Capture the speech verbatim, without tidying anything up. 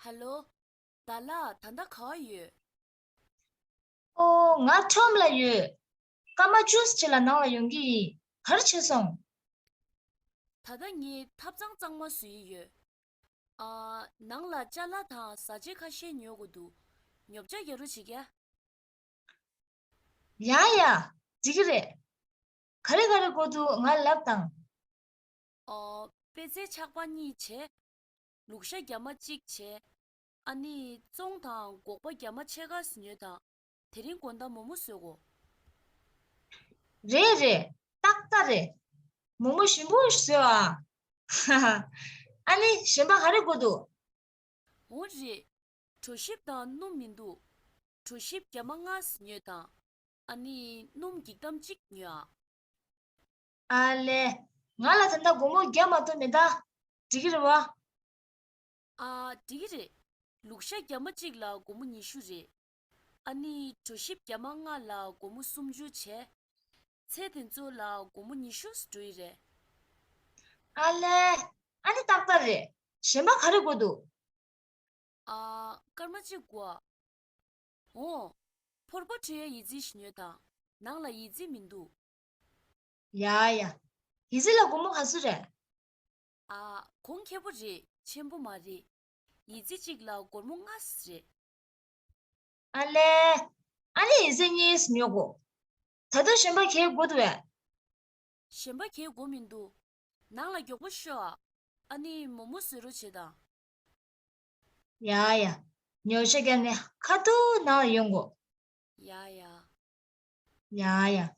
ཧེ་ལོ། ཟླ་ལགས། ད་ལྟ་ག་པར་ཡོད། ཨོ། ང་ཁྲོམ་ལ་ཡོད། སྐར་མ་བཅུ་ཙམ་ལ་ནང་ལ་ཡོང་གི་ཡིན། ག་རེ་བྱས་སོང་། ད་ལྟ་ངས་ཐབ་ཚང་གཙང་མ་བཟོ་ཡི་ཡོད། ཨ། ནང་ལ་ཅ་ལག་དང་བཟའ་བཅའ་ཁ་ཤས་ཉོ་དགོས་འདུག། ཉོ་ཆ་རྒྱག་རོགས་བྱེད་ཀྱ། ཡ་ཡ། འགྲིག་གི་རེད། ག་རེ་ག་རེ་དགོས་འདུག། ང་ལབ་དང་། ཨོ། པད་ཚལ་ཆག་པ་གཉིས་བྱས། ལུག་ཤ་རྒྱ་མ་གཅིག་བྱས། ཨ་ནི་བཙོང་དང་སྒོག་པ་རྒྱ་མ་ཕྱེད་ཀ་ཙམ་ཉོས་དང་། དེ་རིང་དགོང་དག་མོག་མོག་བཟོ་དགོས། རེད་རེད། ཏག་ཏག་རེད། མོག་མོག་ཞིམ་པོ་བཟོས་ཨ། ཧ་ཧ། ཨ་ནི་གཞན་པ་ག་རེ་དགོས་འདུག། འོ་རེད། གྲོ་ཞིབ་དང་སྣུམ་མི་འདུག། གྲོ་ཞིབ་རྒྱ་མ་ལྔ་ཙམ་ཉོས་དང་། ཨ་ནི་སྣུམ་འགྱིག་དམ་གཅིག་ཉོས་ཨ། ཨ་ལས། ང་ལ་ད་ལྟ་སྒོར་མོ་བརྒྱ་མ་གཏོགས་མེད་ད། འགྲིག་གི་རེད་བ། ཨ། འགྲིག་གི་རེད། ལུག་ཤ་རྒྱ་མ་གཅིག་ལ་སྒོར་མོ་ཉི་ཤུ་རེད། ཨ་ནི་གྲོ་ཞིབ་རྒྱ་མ་ལྔ་ལ་སྒོར་མོ་སུམ་ཅུ་བྱས། ཚལ་དེ་ཚོ་ལ་སྒོར་མོ་ཉི་ཤུ་ཙམ་འགྲོ་ཡི་རེད། ཨ་ལས། ཨ་ནི་ཏག་ཏག་རེད། གཞན་པ་ག་རེ་དགོས་འདུག། ཨ། སྐར་མ་གཅིག་དགོས་ཨ། འོ། ཕོར་པ་འཁྲུད་ཡའི་ཡི་ཙི་ཞིག་ཉོས་དང་། ནང་ལ་ཡི་ཙི་མི་འདུག། ཡ་ཡ། ཡི་ཙི་ལ་སྒོར་མོ་ག་ཚོད་རེད། ཨ། གོང་ཁེ་པོ་རེད། ཆེན་པོ་མ་རེད། ཡི་ཙི་གཅིག་ལ་སྒོར་མོ་ལྔ་ཙམ་རེད། ཨ་ལས། ཨ་ནི་ཡི་ཙི་གཉིས་ཉོ་དགོས། ད་དུང་གཞན་པ་གས་དགོས་འདུག་པས། གཞན་པ་གས་དགོས་མི་འདུག། ནང་ལ་མགྱོགས་པོ་ཤོག་ཨ། ཨ་ནི་མོག་མོག་བཟོ་རོགས་བྱེད་དང་། ཡ་ཡ། ཉོ་ཆ་བརྒྱབ་ནས་ཁ་ཐུག་ནང་ལ་ཡོང་དགོས། ཡ་ཡ། ཡ་ཡ།